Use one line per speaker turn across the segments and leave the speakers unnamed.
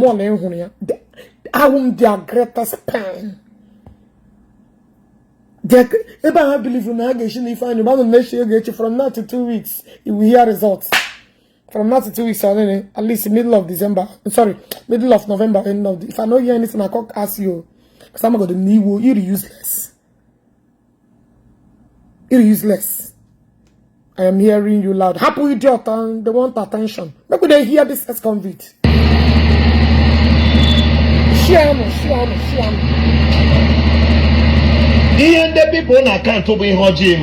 one in I won't their greatest pain. I believe in Ogechi if I know from now to 2 weeks, you will hear results. From now to 2 weeks, at least middle of December. Sorry, middle of November. If I don't hear anything, I can't ask you. Because I'm going to need you. You're useless. You're useless. I am hearing you loud. Happy idiot, and they want attention. Maybe they hear this ex-convict. Share.
The people na can't be hoji.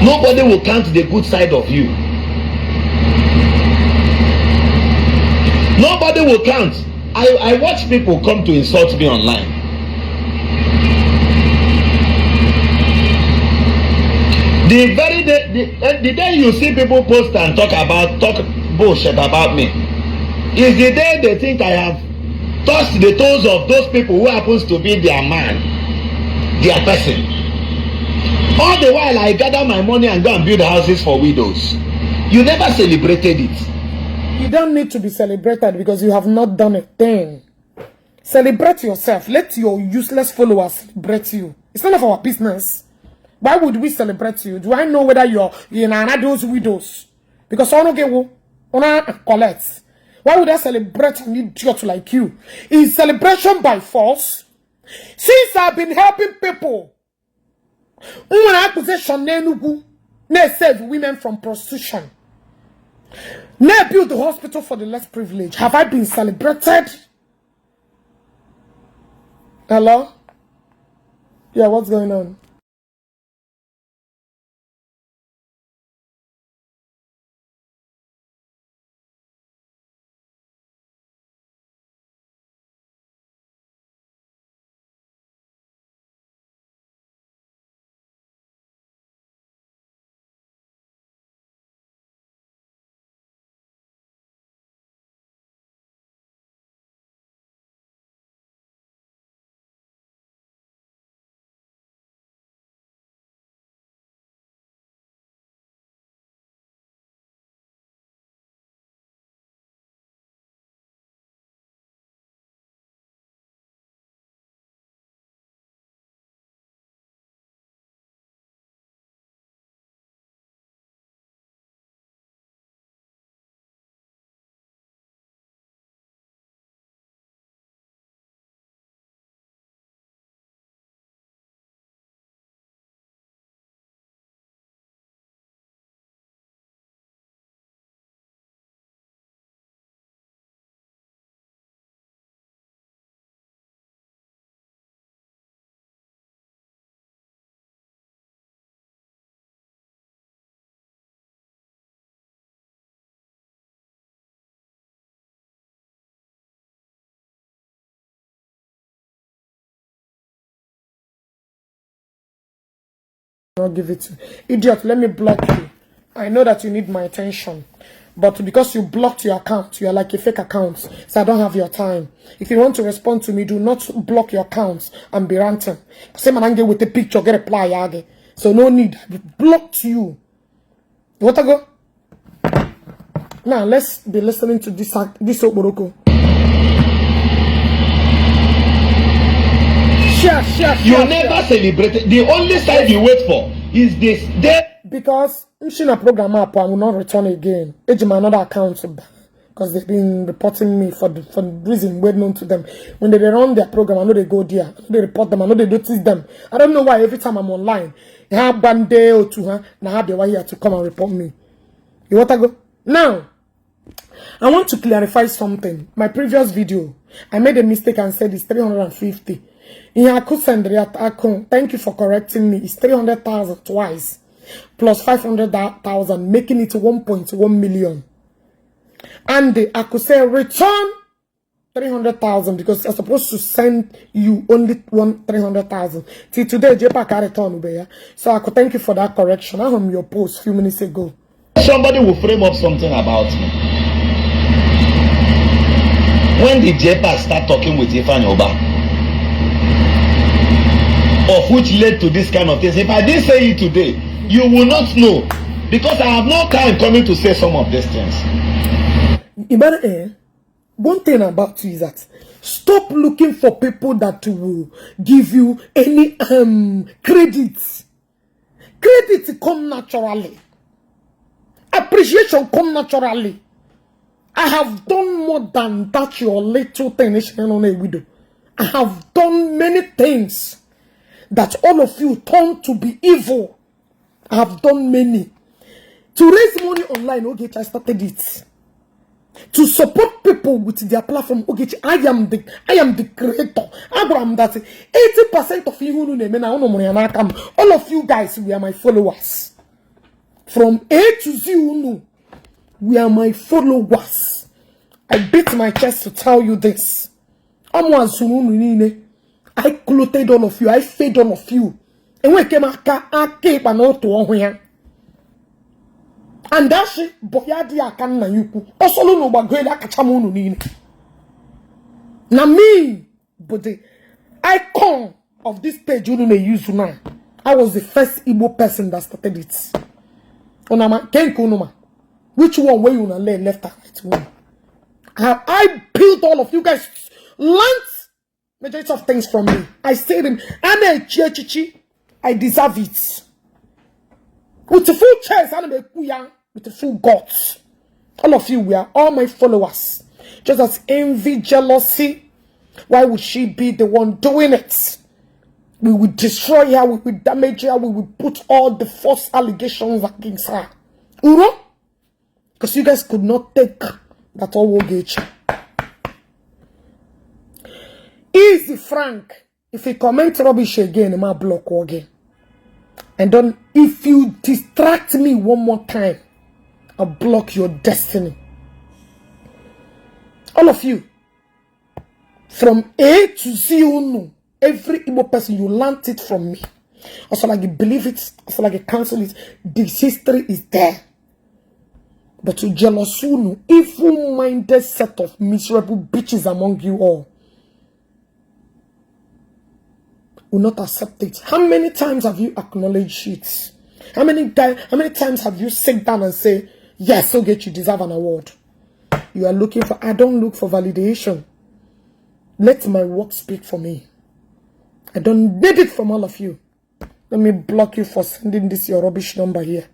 Nobody will count the good side of you. Nobody will count. I watch people come to insult me online. The very day, the day you see people post and talk bullshit about me, is the day they think I have touched the toes of those people who happens to be their man, their person. All the while I gather my money and go and build houses for widows. You never celebrated it.
You don't need to be celebrated because you have not done a thing. Celebrate yourself. Let your useless followers celebrate you. It's none of our business. Why would we celebrate you? Do I know whether you're in those widows? Because I don't get what collect. Why would I celebrate an idiot like you? Is celebration by force? Since I've been helping people, when accusation they save women from prostitution, they build the hospital for the less privileged. Have I been celebrated? Hello? Yeah, what's going on? I'll give it to you. Idiot, let me block you. I know that you need my attention. But because you blocked your account, you are like a fake account. So I don't have your time. If you want to respond to me, do not block your accounts and be ranting. Say man angry with a picture, get a reply again. So no need. I blocked you. You want to go? Now let's be listening to this Oboroko.
You never celebrated. The only side you wait for is this day.
Because in a program up, I will not return again. It's my another account because they've been reporting me for the reason well known to them. When they run their program, I know they go there. I know they report them. I know they notice them. I don't know why every time I'm online, they have 1 day or 2, and I have the one here to come and report me. You want to go? Now, I want to clarify something. My previous video, I made a mistake and said it's 350. Thank you for correcting me. It's 300,000 twice, plus 500,000, making it 1.1 million. And I could say return 300,000 because I'm supposed to send you only 300,000. Till today, JPA can return. So I could thank you for that correction. I am your post a few minutes ago.
Somebody will frame up something about me. When did JPA start talking with Ifan Oba? Of which led to this kind of things. If I didn't say it today, you will not know, because I have no time coming to say some of these things.
One thing about you is that stop looking for people that will give you any credit. Credit come naturally. Appreciation come naturally. I have done more than that your little thing is on a widow. I have done many things that all of you turn to be evil. I have done many. To raise money online, Ogechi, I started it. To support people with their platform, Ogechi, I am the creator. Abraham, that 80% of you who know, all of you guys, we are my followers. From A to Z, we are my followers. I beat my chest to tell you this. I clothed all of you. I fed all of you. And when I came I keep an auto on here. And that's it. Boyadi akan na yuku. Also no bagwela kachamu nini. Na me, but the icon of this page you may use now. I was the first Igbo person that started it. Onama kenko noma. Which one way you na left and right one? I built all of you guys. Learned majority of things from me. I said him, I'm a chichi. I deserve it. With the full chest, I'm a kuya. With the full guts. All of you, we are all my followers. Just as envy, jealousy. Why would she be the one doing it? We will destroy her, we will damage her, we will put all the false allegations against her. Uro? Because you guys could not take that all Ogechi. Easy, Frank. If you comment rubbish again, I might block you again. And then, if you distract me one more time, I'll block your destiny. All of you, from A to Z, you know, every Igbo person, you learned it from me. Also, like you believe it, also like you cancel it. This history is there. But to jealous, you know, evil-minded set of miserable bitches among you all will not accept it. How many times have you acknowledged it? How many times have you sat down and say, yes, Ogechi, you deserve an award? You are looking for, I don't look for validation. Let my work speak for me. I don't need it from all of you. Let me block you for sending this your rubbish number here.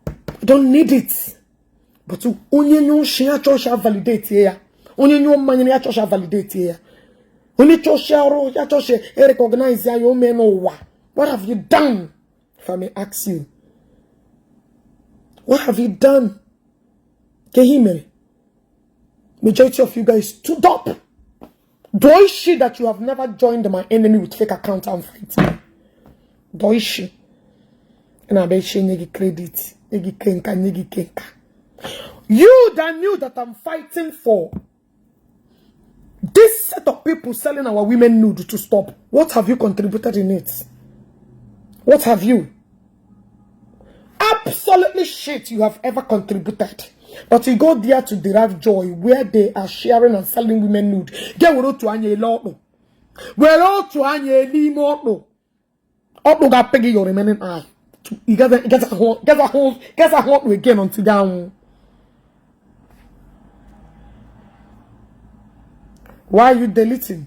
I don't need it. But to only you share church validate here. Only you man church validate here. Only church recognize your men. What have you done? If I may ask you. What have you done? Kehime. Majority of you guys stood up. Doishi that you have never joined my enemy with fake account and fight me. Doishi. And I bet you negi credit. Negi kenka. You that knew that I'm fighting for this set of people selling our women nude to stop. What have you contributed in it? What have you? Absolutely shit you have ever contributed. But you go there to derive joy where they are sharing and selling women nude. Get to anye lot. We're to anye limo. Up to got peggy your remaining eye. You get a hold again until down. Why are you deleting?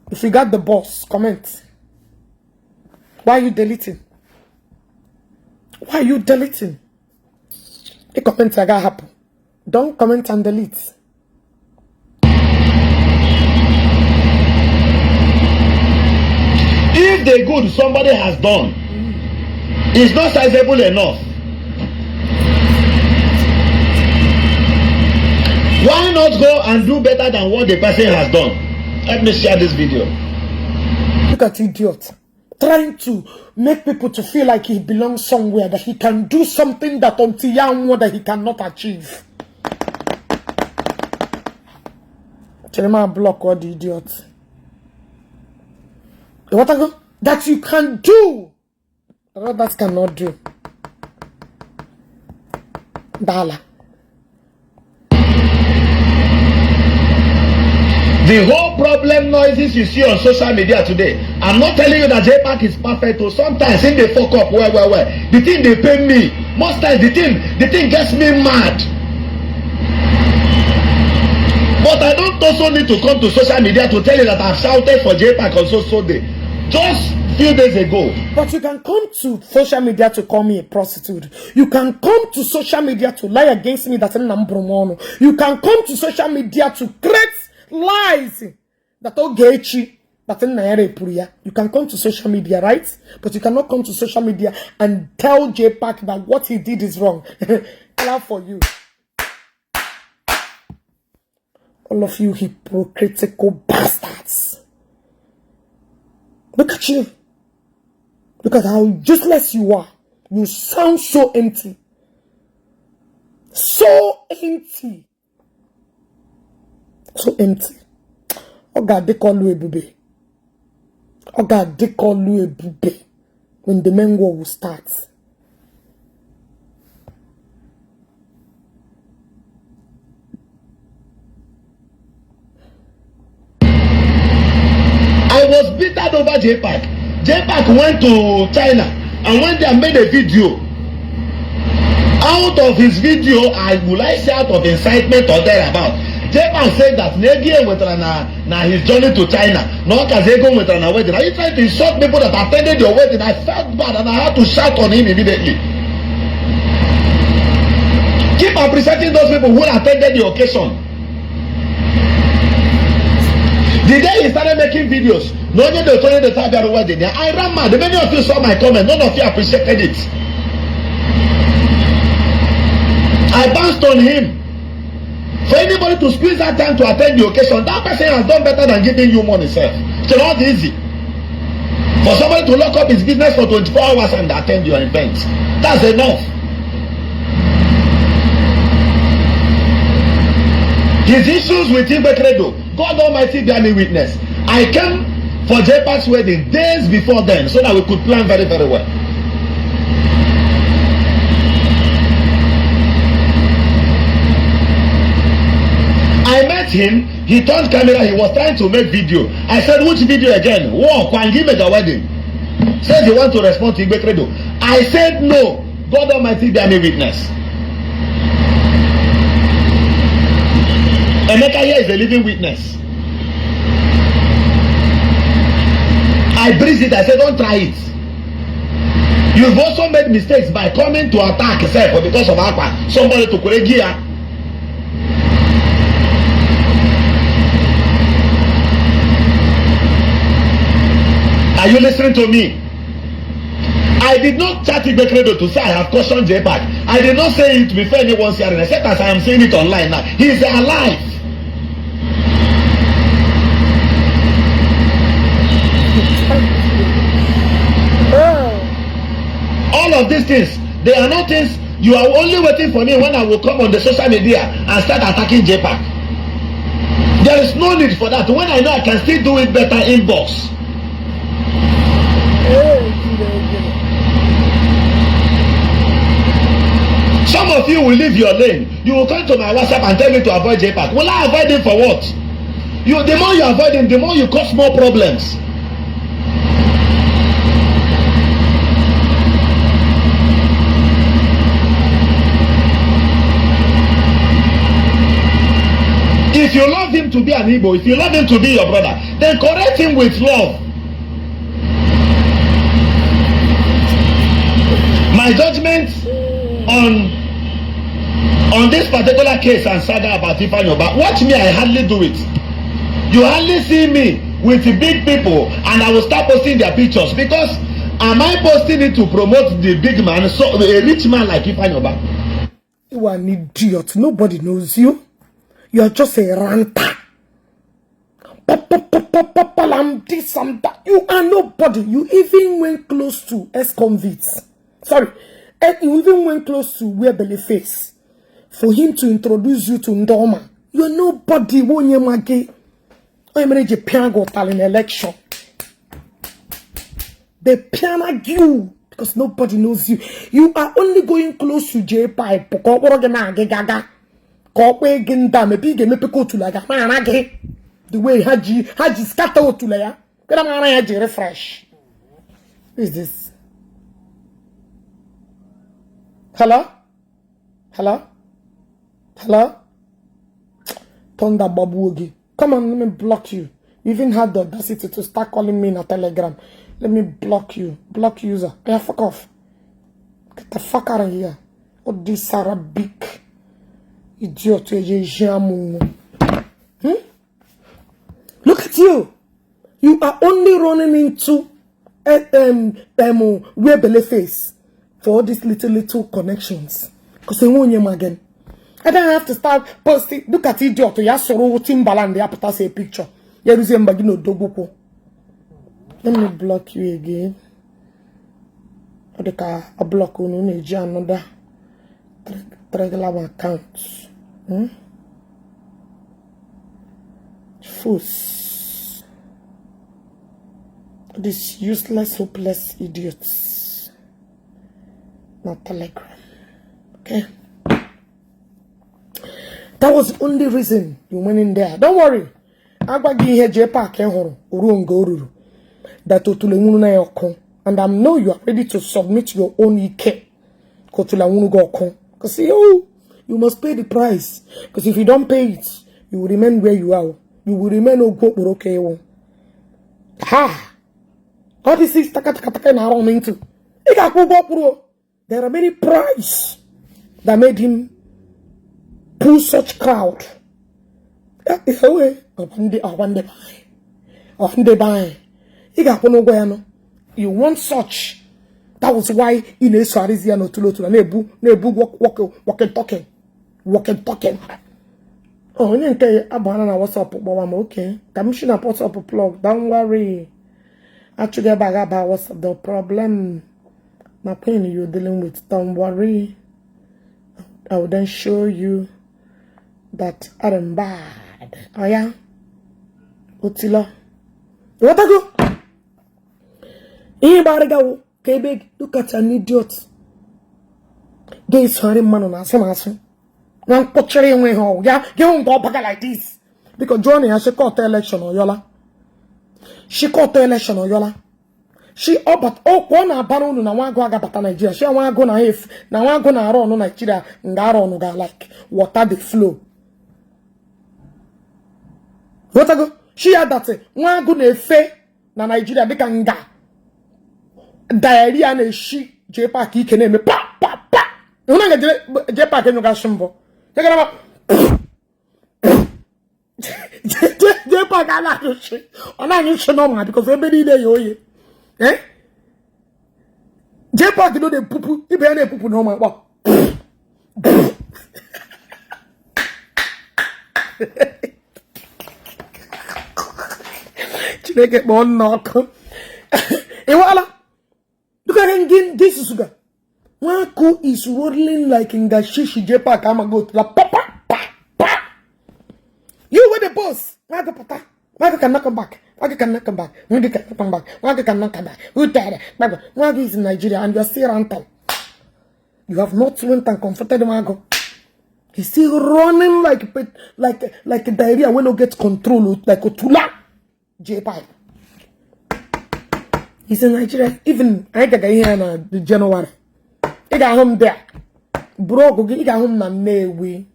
If you got the boss, comment. Why are you deleting? Why are you deleting? A comment I got happen. Don't comment and delete.
If the good somebody has done is not sizable enough, why not go and do better than what the person has done? Let me share this video.
Look at idiot. Trying to make people to feel like he belongs somewhere, that he can do something that until young that he cannot achieve. Chelema block all the idiots. What I go? That you can do. What others cannot do. Dala.
The whole problem noises you see on social media today. I'm not telling you that JPAC is perfect. Or sometimes if they fuck up, the thing they pay me. Most times the thing gets me mad. But I don't also need to come to social media to tell you that I've shouted for JPAC on so day. Just few days ago.
But you can come to social media to call me a prostitute. You can come to social media to lie against me that I'm Bromono. You can come to social media to create lies that Ogechi that I'm Puria. You can come to social media, right? But you cannot come to social media and tell JPAC that what he did is wrong. Clap for you. All of you hypocritical bastards. Look at you. Look at how useless you are. You sound so empty. So empty. So empty. Oh God, they call you a bube. Oh God, they call you a bube. When the main war will start.
I was bitter over JPAC. JPAC went to China and went there and made a video. Out of his video, will I say out of incitement or thereabout, JPAC said that Negie went on his journey to China. No Kazego went on a wedding. Are you trying to insult people that attended your wedding? I felt bad and I had to shout on him immediately. Keep appreciating those people who attended the occasion. The day he started making videos, no one they told the time they wedding. I ran mad. Many of you saw my comment. None of you appreciated it. I bounced on him. For anybody to squeeze that time to attend the occasion, that person has done better than giving you money, sir. It's not easy. For somebody to lock up his business for 24 hours and attend your event, that's enough. His issues with Igbo Credo, God Almighty bear me witness. I came for JPAC's wedding days before then so that we could plan very, very well. I met him, he turned camera, he was trying to make video. I said, which video again? Walk, when he made a wedding. Says he want to respond to Igbo Credo. I said no, God Almighty bear me witness. Emeka here is a living witness. I breathed it. I said, don't try it. You've also made mistakes by coming to attack yourself because of Akwa. Somebody to correct gear. Are you listening to me? I did not chat Igbo Credo to say I have cautioned JPAC. I did not say it before anyone's hearing. I said as I am saying it online now. He is alive. All of these things, they are not things you are only waiting for me when I will come on the social media and start attacking JPAC. There is no need for that. When I know I can still do it better inbox. Some of you will leave your lane. You will come to my WhatsApp and tell me to avoid JPAC. Will I avoid him for what? The more you avoid him, the more you cause more problems. If you love him to be an Igbo, if you love him to be your brother, then correct him with love. My judgment on this particular case and saga about Ifanyoba, watch me, I hardly do it. You hardly see me with the big people and I will start posting their pictures because am I posting it to promote the big man, so a rich man like Ifanyoba?
You are an idiot. Nobody knows you. You are just a ranter. I'm this, I'm that. You are nobody. You even went close to ex-convicts. Sorry. You even went close to wear belly face. For him to introduce you to Ndoma. You are nobody. I'm ready to piano in election. They piano you because nobody knows you. You are only going close to J-Pipe. The way Haji scatter to layer. Refresh. Who is this? Hello? Hello? Hello? Thunder Babuogi. Come on, let me block you. You even had the audacity to start calling me in a Telegram. Let me block you. Block user. Yeah, fuck off. Get the fuck out of here. Oh, this Arabic idiot. Look at you. You are only running into wear face for all these little connections. Because they won't you again. I don't have to start posting. Look at idiot. You soro Timbaland. You put a picture. You resemble dogupo. Let me block you again. I block you. No, another regular account. Fools. These useless, hopeless idiots. Not Telegram. Okay? That was the only reason you went in there. Don't worry. And I know you are ready to submit your own IK. Because you must pay the price. Because if you don't pay it, you will remain where you are. You will remain okay. Ha! All this is into. There are many prices that made him pull such crowd. You want such. That was why in a Sarizia no tulo walking talking. Oh, you can abandon what's up, but I'm okay. Commissioner puts up a plug. Don't worry. Actually, about what's the problem. My pain you're dealing with. Don't worry. I will then show you that I'm bad. Oh yeah? Utila. What I go? Anybody go? Big, look at an idiot. Gay sorry man on us. One picture way home. Yeah, you won't go back like this. Because Johnny has she caught the election or Yola. She caught the election or Yola. She but one abandon na one go agabata Nigeria. She one go na if na one go na run no Nigeria ngaro no ga like water the flow. What I go? She had that one go na efe na Nigeria they can nga. Diarrhea na she jepa ki kene me pa. Una nga jepa ke nyuga shimbo. Jegara jepa ga na she. Ona nyi she no ma because everybody dey yo ye. Eh? Jepa ki no dey pupu, ibe na pupu no ma ba. Chineke bon knock. E wala. Look at him, this is sugar. Wako is rolling like in Gashishi Jepa Kamagot. La papa, pa. You were the boss. Wako pata. Wako cannot come back. Wako cannot come back. Wako cannot come back. Wako cannot come back. Who died? Wako is in Nigeria and you are still ranting. You have not went and comforted Wako. He's still running like a diarrhea when you get control like a tula. Jepa. He's in Nigeria. Even I got here in January. I got home there. Bro, I got home na Newe.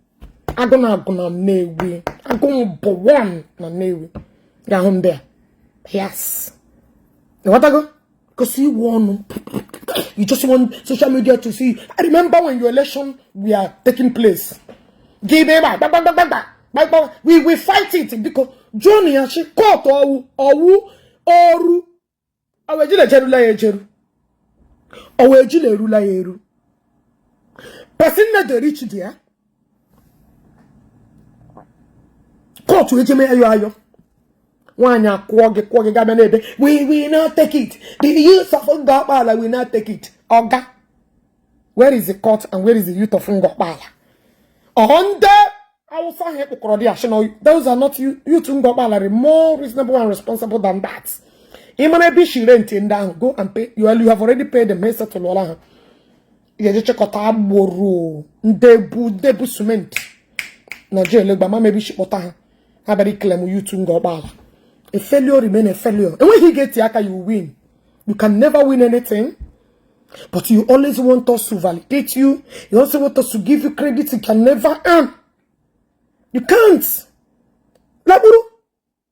I gonna Newe. I gonna one na Newe. Got home there. Yes. What I go? Because you want. You just want social media to see. I remember when your election were taking place. Give me back. We fight it because Johnny and she caught oru. Awejile jerula yejeru. Awejile rula yeru. Person na de reach there. Court we jeme ayo. Wanya kwoge ga menebe. We not take it. The youth of Ngopala will not take it. Oga. Where is the court and where is the youth of Ngopala? Those are not youth of Ngopala are more reasonable and responsible than that. Imana be she renting down. Go and pay. You have already paid the mesa to Lola. You just check out Aboro. Debu cement. Nigeria, but maybe she water. How about claim you to go. A failure remain a failure. And when he gets Yaka, you win. You can never win anything. But you always want us to validate you. You also want us to give you credit you can never earn. You can't. Laburu,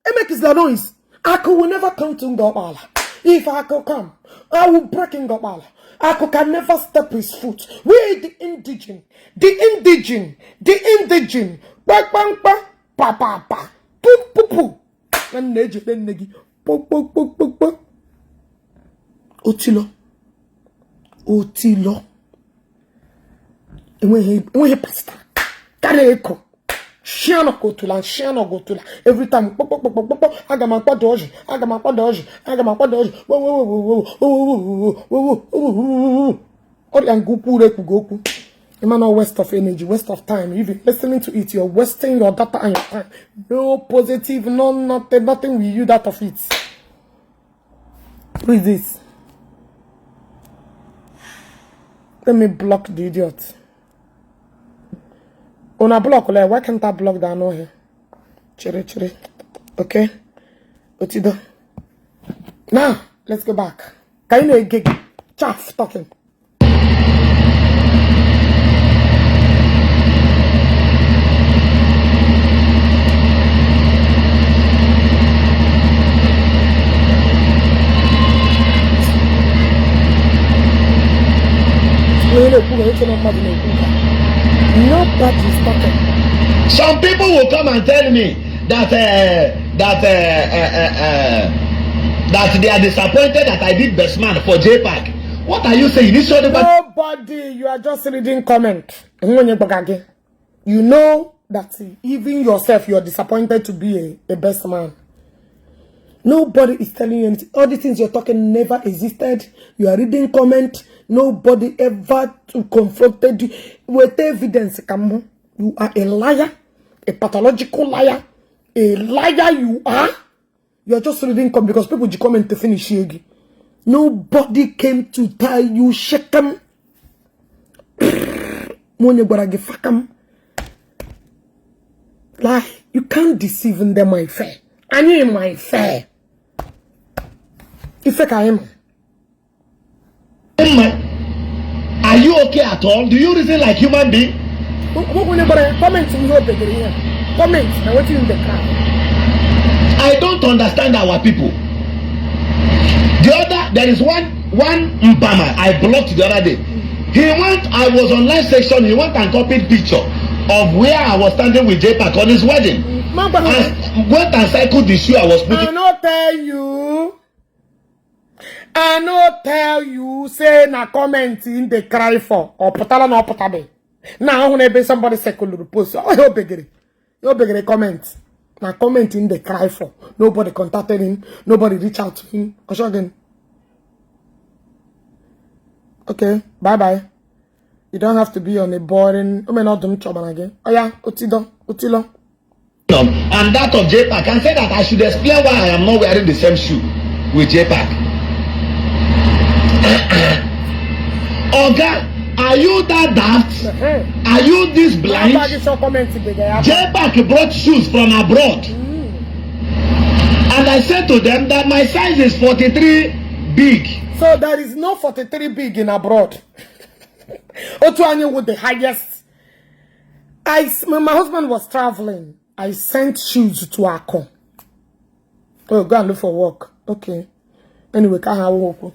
it makes the noise. Aku will never come to Ngopala. If Aku come, I will break Ngopala. Aku can never step his foot. We the indigene. Bang bang bang. Pa pa pa. Poo poo poo. And neji then negi. Po po po po po. Otilo. When he pasta. Kareko. Shiano go to land. Every time. Agamakwa doji. Ori and Goku. You man, not waste of energy, waste of time. If you're listening to it, you're wasting your data and your time. No positive, no nothing will you that of it. Who is this? Let me block the idiot. On a block, like, why can't I block that no here? Chiri. Okay? Otido. Now, let's go back. Can you get chaff talking? Nobody's talking.
Some people will come and tell me that they are disappointed that I did best man for JPAC. What are you saying?
Nobody. You are just reading comment. You know that even yourself you are disappointed to be a best man. Nobody is telling you anything. All the things you're talking never existed. You are reading comment. Nobody ever confronted you with evidence. You are a liar, a pathological liar, a liar you are. You are just reading comment because people comment to finish. Nobody came to tell you shekam. Lie. You can't deceive them, my fair. I need my fair. If I am.
Are you okay at all? Do you reason like human being?
Comment here. Comment. Now what you in the car?
I don't understand our people. There is one Mpama I blocked the other day. I was on live section. He went and copied picture of where I was standing with JPAC on his wedding. And went and cycled the shoe I was putting.
I no tell you, say na comment in the cry for or potala no potabe. Now when be somebody secular post, oh you begere comment. Na comment in the cry for. Nobody contacted him, nobody reached out to him. Again. Okay, bye. You don't have to be on a boring. I mean not dumb trouble again. Oh yeah, Otilo.
And that of JPAC and say that I should explain why I am not wearing the same shoe with JPAC. Oga, are you that daft? Are you this blind? JPAC brought shoes from abroad. And I said to them that my size is 43 big.
So there is no 43 big in abroad. Otuanye with the highest. When my husband was traveling, I sent shoes to Akwa. Oh, go and look for work. Okay. Anyway, can't have work.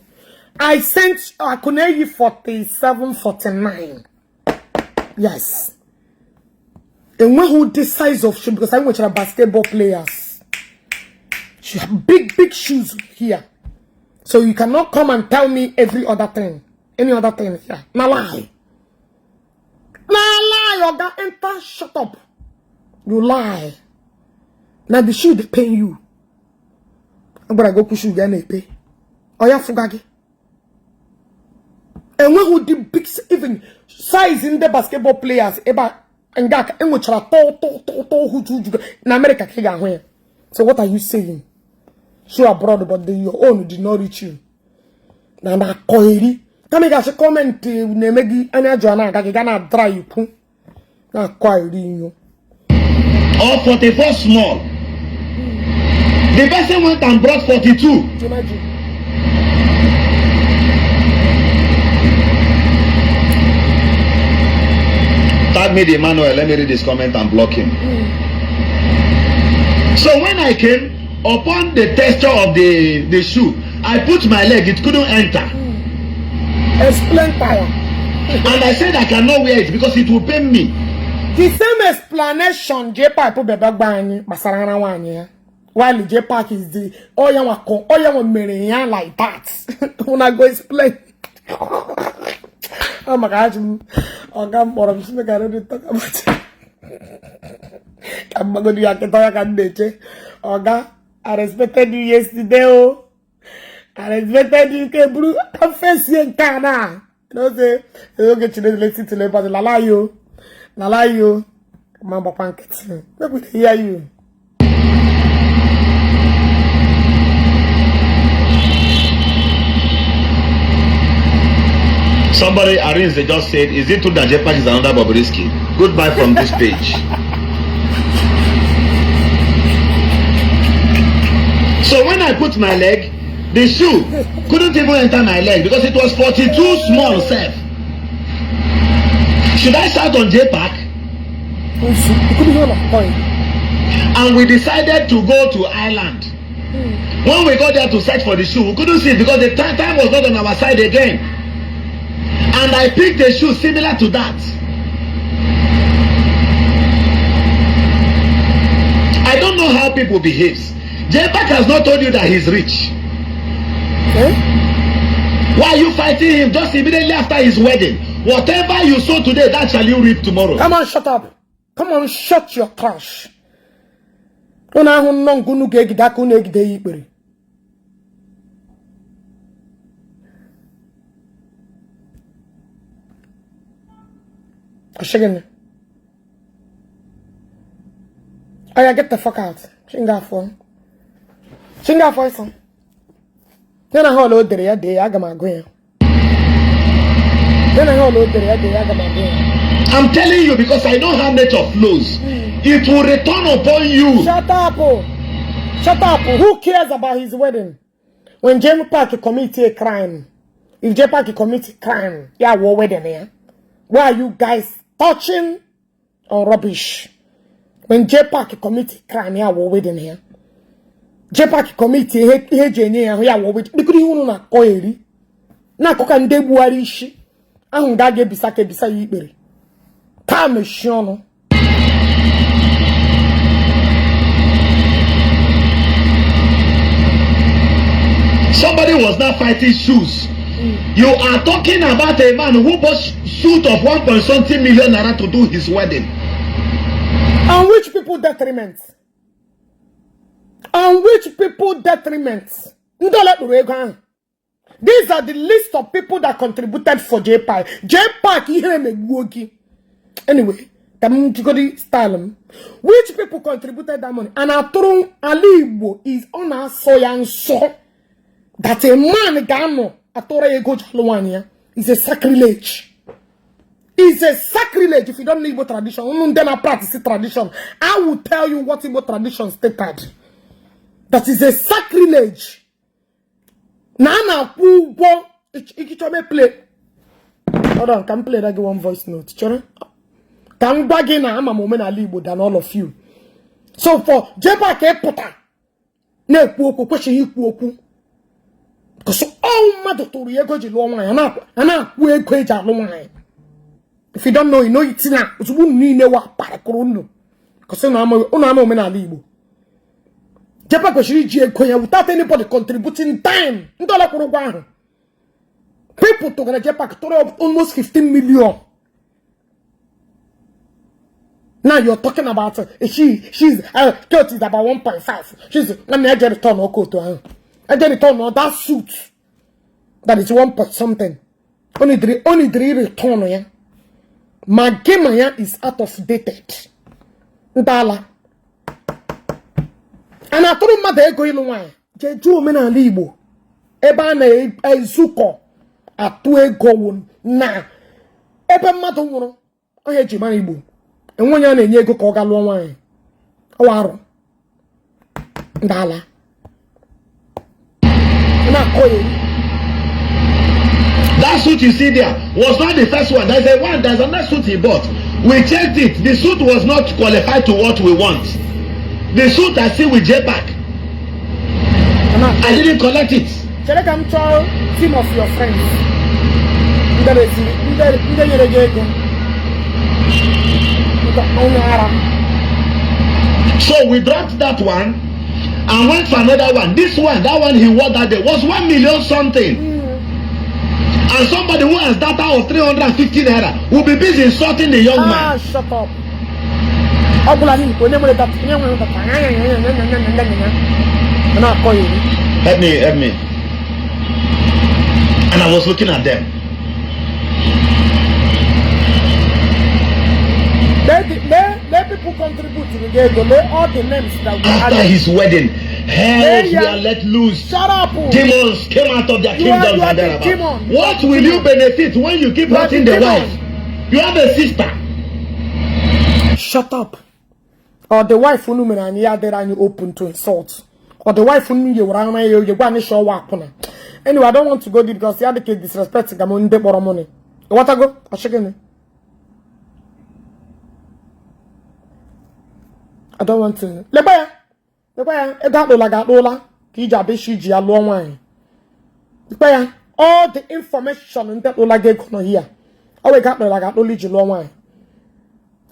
I sent Akuneyi 47, 49. Yes. And one who the size of shoe, because I'm watching basketball players. She have big shoes here. So you cannot come and tell me every other thing. Any other thing here. Now lie. Oga, enter, shut up. You lie. Now the shoe they pay you. I'm gonna go push you again, they pay. Oya fugagi. And when who the big even size in the basketball players eba ngaka enwochara to who in America kiga where. So what are you saying? So abroad but your own did not reach you. Na na koiri. Kama ga comment na megi anya joana ga na dry you. Na koiri you.
Or 44 small. The person went and brought 42.
Imagine.
Tag me the Emmanuel. Let me read this comment and block him. So when I came, upon the texture of the shoe, I put my leg, it couldn't enter.
Explain fire.
And I said I cannot wear it because it will pain me.
The same explanation J-Park put back bang Basarana one year. While J-Park is the Oya like that. When I go explain. Oh my gosh, I'm going to talk about it. I'm going to talk about it. Oga, I respected you yesterday. Oh, I respected you, Kebru. I'm facing Kana. You know, say, you get to listen to the Lala you. Lala you. Mamba Pankets. Let me hear you.
Somebody arranged, they just said, is it true that J-Park is another Bobrisky? Goodbye from this page. So when I put my leg, the shoe couldn't even enter my leg because it was 42 small self. Should I shout on J-Park? And we decided to go to Ireland. When we got there to search for the shoe, we couldn't see it because the time was not on our side again. And I picked a shoe similar to that. I don't know how people behave. J-Park has not told you that he's rich.
Eh?
Why are you fighting him just immediately after his wedding? Whatever you sow today, that shall you reap tomorrow.
Come on, shut up. Come on, shut your trash. Una hunno ngunu gegida kunu egide yipere. Ashigene. Aya, get the fuck out. Singapore. Singapore, son. Then I hold out there, day, I got my going. Then I hold out there, day, I got my going.
I'm telling you because I know how nature flows. It will return upon you.
Shut up, oh. Shut up. Who cares about his wedding? When J-Park commits a crime, if J-Park commits a crime, yeah, war wedding here. Why are you guys touching on rubbish? When J-Park commits a crime, yeah, war wedding here. J-Park commits a yeah, war wedding. Because you know, oily. Na koka ndebu warishi. Ahungage bisake bisa yibere. Time shono.
Somebody was not fighting shoes. You are talking about a man who bought suit of 1.something million naira to do his wedding.
On which people detriment? On which people detriment? These are the list of people that contributed for J-Park. J-Park here me anyway, style. Which people contributed that money? And Aturun Alibo is on our soyan so that a man gano Atora Ego Jalwania is a sacrilege. It's a sacrilege if you don't know Igbo tradition. Then I practice tradition. I will tell you what Igbo tradition stated. That is a sacrilege. Nana who go play. Hold on, can play that one voice note. Can bagina I'm a moment Igbo than all of you. So for J-Park Potter, ne poku question you poku. Because all mother to Riego Jiloma and we equate our long. If you don't know, you know it's now. It's wouldn't need no paracono. Because I'm a man Igbo. J-Park was without anybody contributing time. People took a J-Park total of almost 15 million. Now you're talking about she's Kurt is about 1.5. She's let me get return or go to her. I get return on that suit. That is 1 point something. Only three return yeah. My game is out of dated. Ndala. And I told mother go in one. Jeju mena libo. Eba na ezuko. Atu ego na. Ebe mmadụ nwụrụ. Ohe ji mara Igbo. Enwe ya na-enye ego ka ọ ga lụọ nwaanyị. Ọwarụ. Ndala. Na koyi.
That suit you see there was not the first one. There's another suit he bought. We checked it. The suit was not qualified to what we want. The suit I see with J-Pack, I didn't collect it.
Check I'm team of your friends.
So we dropped that one and went for another one. This one, that one he wore that day was 1 million something. And somebody who has data of 350 naira will be busy insulting the young man.
Shut up.
Help me. And I was looking at them.
Let people contribute to the game. Let all the names that we
after
had.
His wedding, hells were let loose.
Shut up.
Demons came out of their kingdoms and thereabouts. What will you benefit when you keep hurting the wife? You have a sister.
Shut up. Or the wife who knew and you open to insult. Or the wife who knew you were going to show up. Anyway, I don't want to go deep because the other kid disrespecting them on the bottom money. What I go? I check in. I don't want to. Lebaya, all the information in that Lola gave here. I got no like only long wine.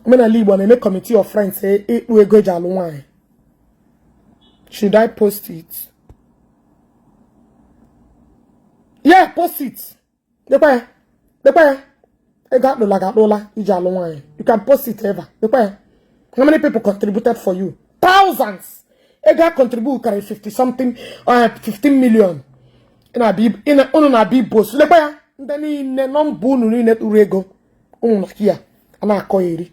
I'm gonna leave one and make committee of friends say it will go jalo wine. Should I post it? Yeah, post it. Lebaya, I got no like Lola jalo wine. You can post it ever. Lebaya. How many people contributed for you? Thousands. Ega contribute 50 something 15 million. In a big boss. Lebaya. Then in a non-boon net urego. Here. And I call it.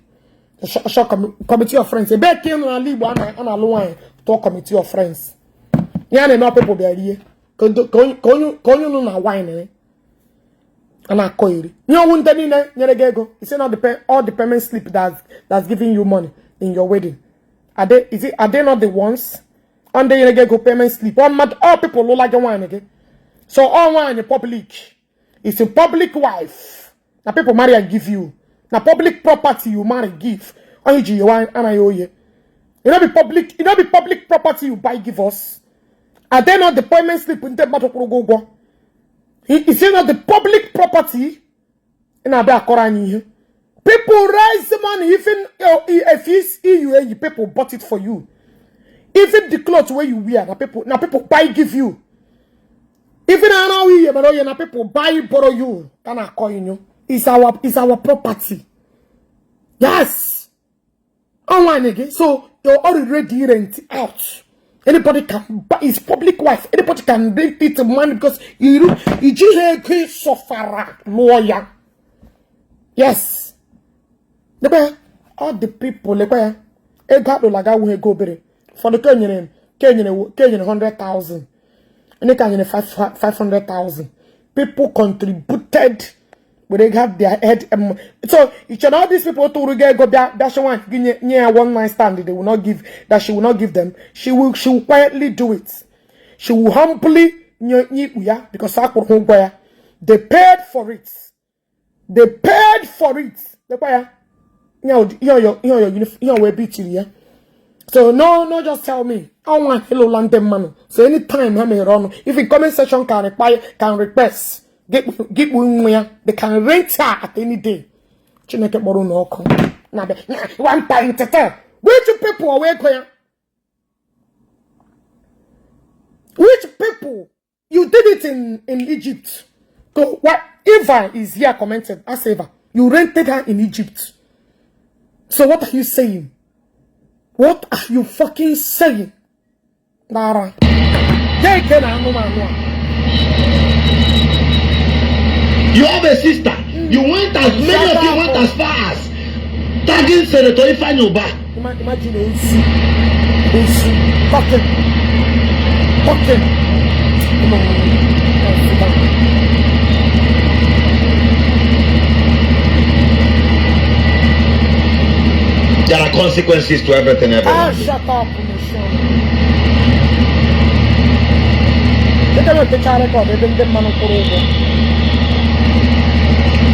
Committee of friends. A bad king and leave one and a loan to committee of friends. Yan and no people be here. Can you know wine? And I call it. You won't tell me it's not all the payment slip that's giving you money in your wedding. Are they not the ones? And then you go payment slip. All people look like a wine again. So all wine in public. It's a public wife. Now people marry and give you. Now public property you marry give. Only you wine and I owe you. You know be public property you buy give us. Are they not the payment slip in the matter go? Is it not the public property? In a people raise the money, even if it's EU, people bought it for you. Even the clothes where you wear, now people buy give you. Even now people buy borrow you. Can I call you? It's our property. Yes. Online again. So you're already rent out. Anybody can buy. It's public wife. Anybody can rent it money because you just suffer lawyer. Yes. All the people, got to like go better. For the Kenyan 100,000. And they can 500,000. People contributed, but they have their head. So each and all these people to go that she want near one night stand. They will not give that. She will not give them. She will quietly do it. She will humbly because they paid for it. They paid for it. So no, just tell me. I want hello London man. So anytime I may run, if in comment section can request, get where they can rent her at any day. Chineke boru no come. Na one time tete. Which people are where? Which people? You did it in Egypt. So what Eva is here commented as Eva. You rented her in Egypt. So what are you saying? What are you fucking saying? Nara.
You have a sister. You went as many of you went as far as tagging Senator Ifeanyoba.
Imagine fucking. Come on.
There are consequences to everything.
Shut up,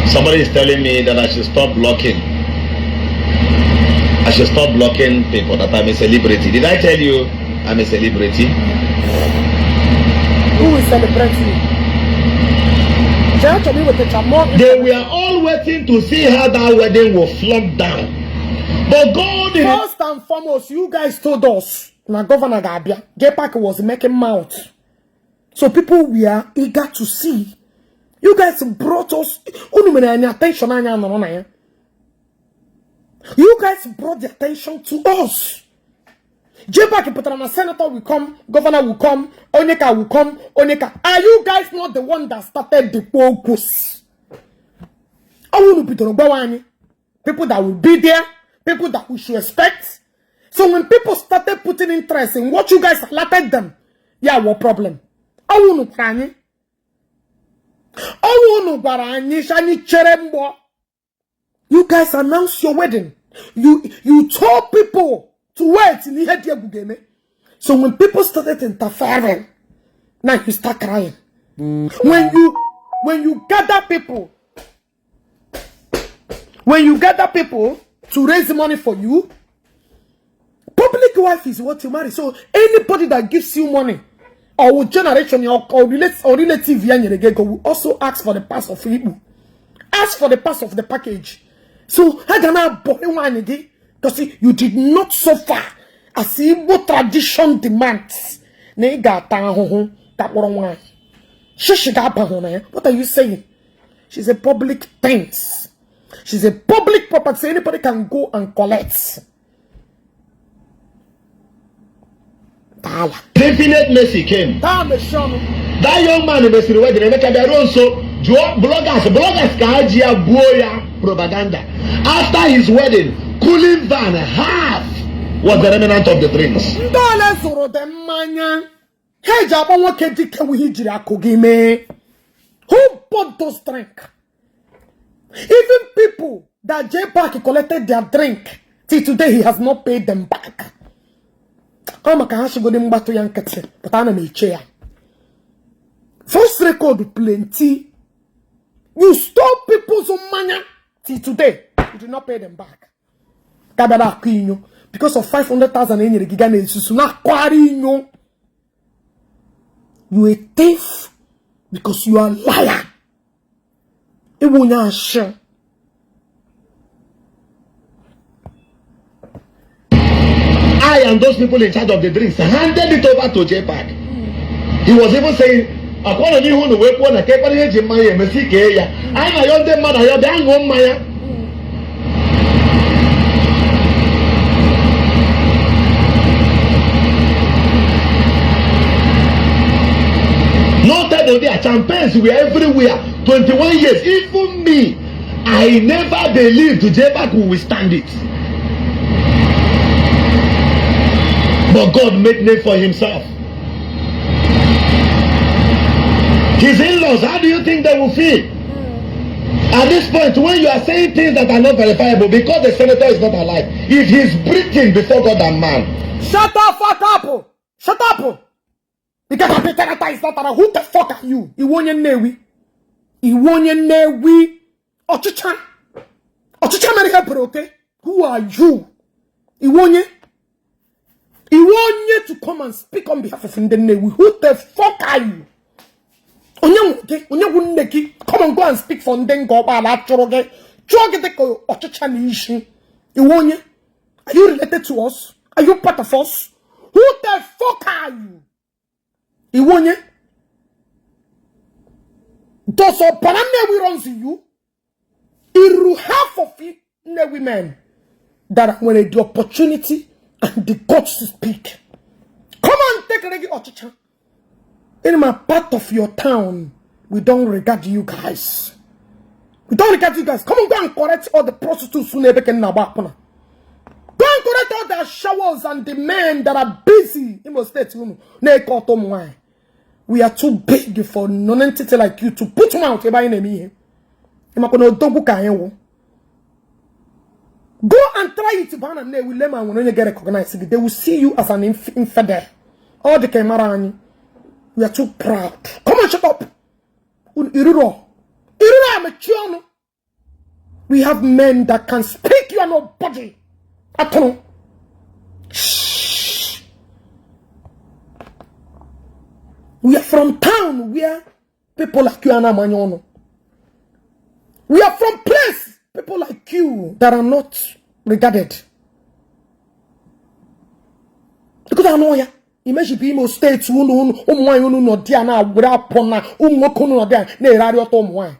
Somebody is telling me that I should stop blocking. I should stop blocking people that I'm a celebrity. Did I tell you I'm a celebrity?
Who is celebrating?
They were all waiting to see how that wedding will flop down. But God,
first and foremost, you guys told us now Governor Gabia, J-Pack was making mouth. So people were eager to see. You guys brought us attention. You guys brought the attention to us. J-Pack senator will come, governor will come, Onyeka will come, Onyeka. Are you guys not the one that started the focus? People that will be there, people that we should expect. So when people started putting interest in what you guys allotted them, yeah, what problem? You guys announced your wedding. You told people to wait in the. So when people started interfering, now you start crying. When you gather people to raise money for you, public wife is what you marry. So anybody that gives you money or generation or relative will also ask for the pass of Igbo. Ask for the pass of the package. So I cannot buy one again because you did not suffer as Igbo tradition demands. What are you saying? She's a public thing. She's a public property, so anybody can go and collect.
Infinite mercy came. That young man in the wedding, they make their own so bloggers kajia boya propaganda. After his wedding, cooling van half was the remnant of the drinks.
Who bought those drinks? Even people that J-Pack collected their drink, till today he has not paid them back. But I'm a chair. First record plenty. You stole people's money till today. You do not pay them back. Because of 500,000 in your gigantes, you a thief because you are a liar. It will not share.
I and those people in charge of the drinks handed it over to J-Pack. He was even saying, Akwa ni who no wake oneake kwa ni jimaya mesike ya. I na yo dem man ayo dan go maya. Not that their champagnes were everywhere. 21 years. Even me, I never believed J-Pack will withstand it. But God made name for himself. His in-laws, how do you think they will feel? At this point, when you are saying things that are not verifiable because the senator is not alive, if he's breathing before God and man.
Shut the fuck up! Shut up! Because the senator is not alive. Who the fuck are you? Iwonye Newi. Ochicha America broke. Who are you? Iwonye to come and speak on behalf of Newi. Who the fuck are you? Come and go and speak for Ndengo. Are you related to us? Are you part of us? Who the fuck are you? Iwonye? Does our Newi runs you? Iru half of it Newi men that when they the opportunity and the guts to speak. Come on, take a regi ochicha. In my part of your town, we don't regard you guys. We don't regard you guys. Come on, go and correct all the prostitutes who never can now. Go and correct all the showers and the men that are busy in the state. We are too big for non-entity like you to put them out. Go and try it, and they will when you get recognized. They will see you as an infidel. All the camera. We are too proud. Come on, shut up. We have men that can speak. You are nobody. Atono. We are from town where people like you are not manyono. We are from place people like you that are not regarded. Because I know ya. Imagine Imo States unu no dia na wura pona umoko no dia na radio to mo.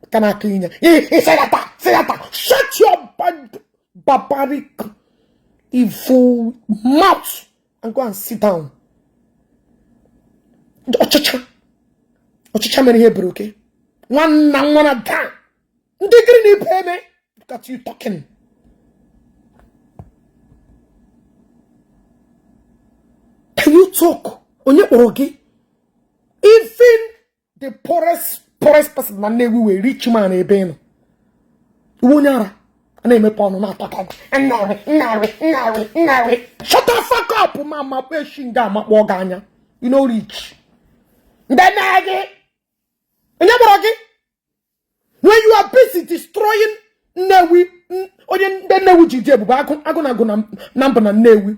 Kana clean. He say that. Shut your barbaric evil mouth and go and sit down. Ochicha many Hebrew, okay? One down. Degree pay me. Look at you talking. Can you talk? Onye orogi? Even the poorest person na newu we rich man ebeno. Unyara. Ane me pono na talking. Nari. Shut the fuck up, mama. Pe shinga ma woganya. You know rich. Ndanagi. Onye orogi? When you are busy destroying Newi, onye Newi jijebu aguna number na Newi.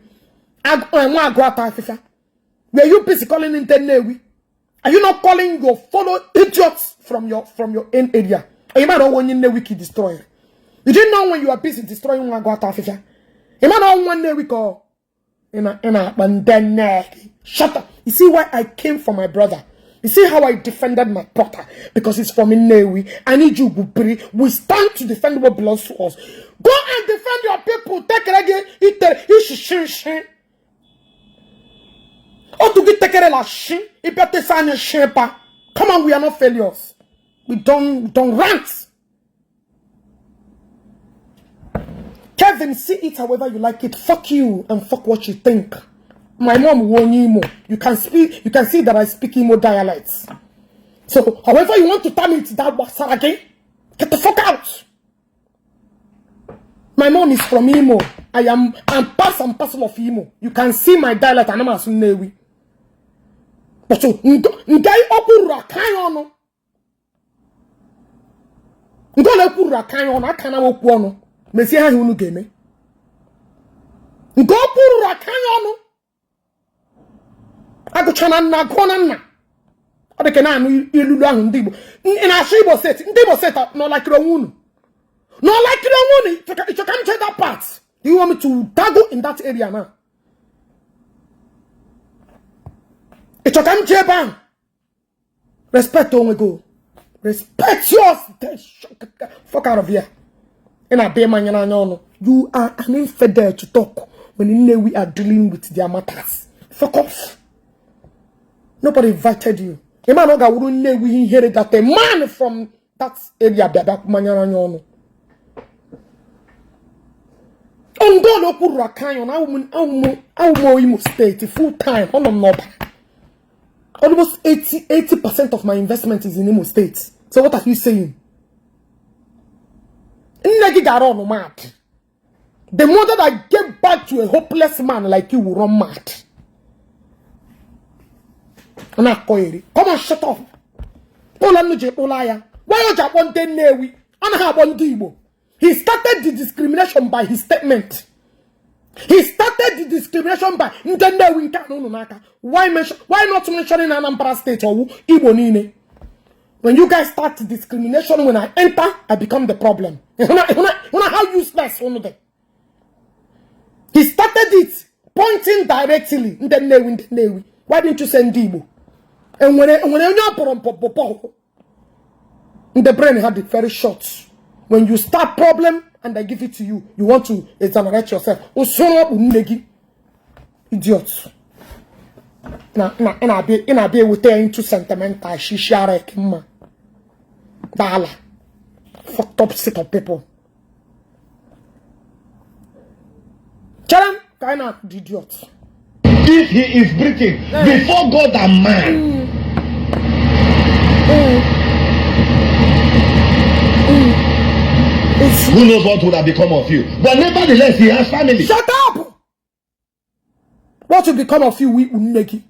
Were you busy calling in Newi? Are you not calling your fellow idiots from your own area? You might not want your Newi ki destroy. You didn't know when you are busy destroying Wagwata Africa. You might not want Newi call shut up. You see why I came for my brother? You see how I defended my brother? Because it's from Newi. I need you, Gubri. We stand to defend what belongs to us. Go and defend your people. Take it again. It oh, to get taken la shin. It better sign a shaper. Come on, we are not failures. We don't rant. Kevin, see it however you like it. Fuck you and fuck what you think. My mom won Imo. You can see that I speak Imo dialects. So, however you want to tell me it's that Wasarage, get the fuck out. My mom is from Imo. I'm part and parcel of Imo. You can see my dialect and I'm a Sunnewi. But so, Ngai Opura Kayono. Ngole Opura Kayono, I can't walk one. Messia Hunu game. Ngo Opura Kayono. I go chana na konana. Ade ke na anu ilulu ahun Igbo. Ina so Igbo set no like Ronwunu. No like Ronwunu. It can take that part. Do you want me to dago in that area now? It can take ban. Respect on we go. Respect yours. Fuck out of here. Ina be manyana nyono. You are an infidel to talk when we are dealing with their matters. Fuck off. Nobody invited you. A man wouldn't know we inherited that a man from that area back Manyanano. On God Opura Canyon, Imo State full time on Noba. Almost 80% of my investment is in Imo State. So what are you saying? Negi mad. The more that I get back to a hopeless man like you will run mad. Come on, shut up. Why you just want to Newi? And how about Igbo? He started the discrimination by his statement. He started the discrimination by why not mentioning Anambra State or Igbo Nine? When you guys start discrimination, when I enter, I become the problem. How useless one of them. He started it, pointing directly in the Newi. Why didn't you send Igbo? And when the brain had it very short. When you start problem and I give it to you, you want to exonerate yourself. Idiots. And I be with into sentimental. She share him. Dala. Fucked up sick of people. Tell them, kind of idiots.
If he is breathing before God and man. Who knows what would have become of you? But nevertheless, he has family.
Shut up! What will become of you, we Unegi?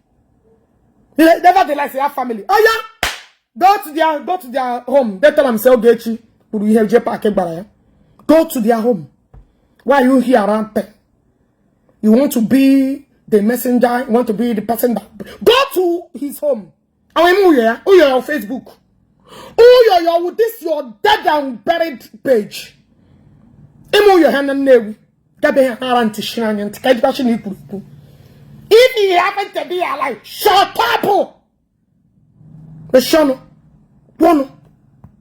Nevertheless, he has family. Oh yeah! Go to their home. They tell them, say, Ogechi, go to their home. Why are you here around 10? You want to be the messenger, you want to be the person that go to his home. Who you on Facebook? Who with this your dead and buried page? Your hand and name. If he happen to be alive, shut up!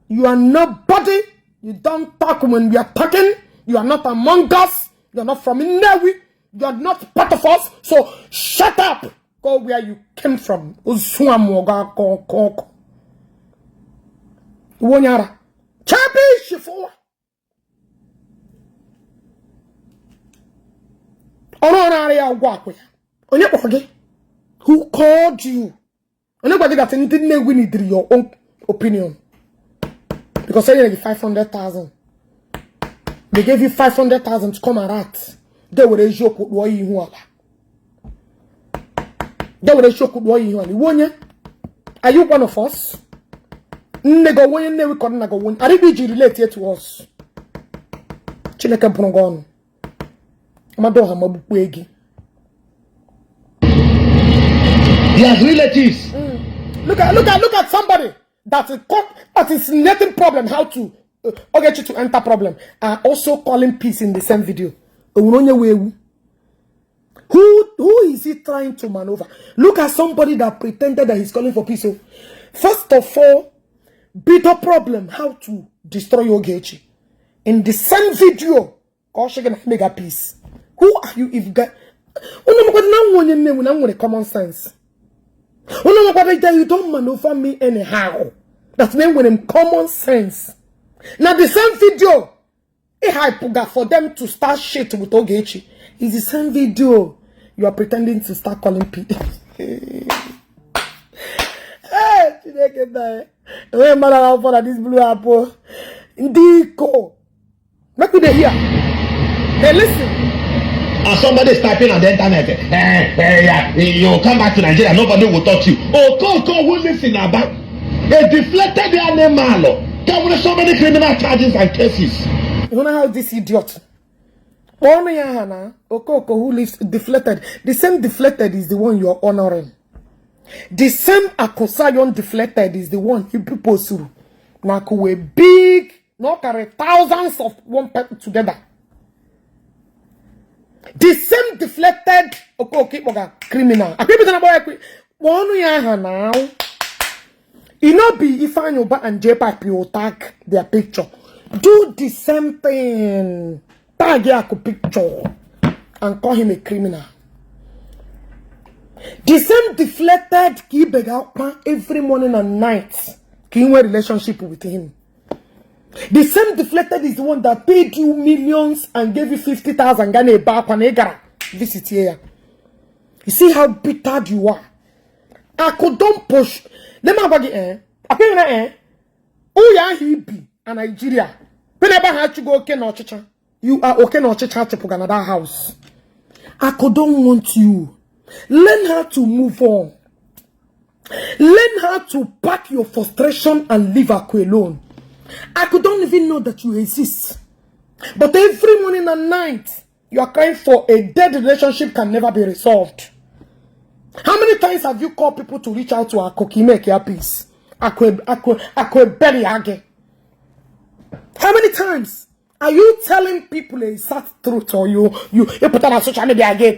You are nobody. You don't talk when we are talking. You are not among us. You are not from Newi. You are not part of us. So shut up. Go where you came from. Wonyara. Chabi Shifua. Who called you? Nobody got anything we need your own opinion. Because they gave 500,000. They gave you 500,000 to come and act. They were a joke with you. They were a joke with you. Are you one of us? Nego when you never nago one. Are you related to us? Chileka Brongon. Madoha Mabuegi.
He has relatives.
Look at somebody that is nothing problem. How to Ogechi to enter problem are also calling peace in the same video. Who is he trying to maneuver? Look at somebody that pretended that he's calling for peace. So, first of all, bitter problem how to destroy Ogechi. In the same video, Koshigan mega peace. Who are you if you got common sense? You don't maneuver me anyhow. That's when in common sense. Now the same video, for them to start shit with Ogechi. It's the same video. You are pretending to start calling people. Hey, for this blue apple. Ndiko. Make me hear. Hey, listen.
And somebody is typing on the internet, you come back to Nigeria, nobody will touch you. Okuko who lives in Aba, a deflected animal. There were so many criminal charges and cases.
You know how this idiot? Okuko who lives deflected. The same deflected is the one you are honoring. The same Akosayon deflected is the one you propose to. Now, we big, not carry thousands of one person together. The same deflected criminal. Now. You know, be if I know and J-Pipe you tag their picture. Do the same thing. Tag your picture and call him a criminal. The same deflected every morning and night. King relationship with him. The same deflected is the one that paid you millions and gave you 50,000 Ghana back on Egara. Visit here. You see how bitter you are. I could don't push. Let me have oh yeah, he be a Nigeria. Whenever I had to go okay no chicha. You are okay no chicha to put another house. I could don't want you. Learn how to move on. Learn how to pack your frustration and leave Akwa alone. I could don't even know that you exist. But every morning and night, you are crying for a dead relationship can never be resolved. How many times have you called people to reach out to Akwa make your peace? Akwa belly again. How many times are you telling people a exact truth or you put on social media again?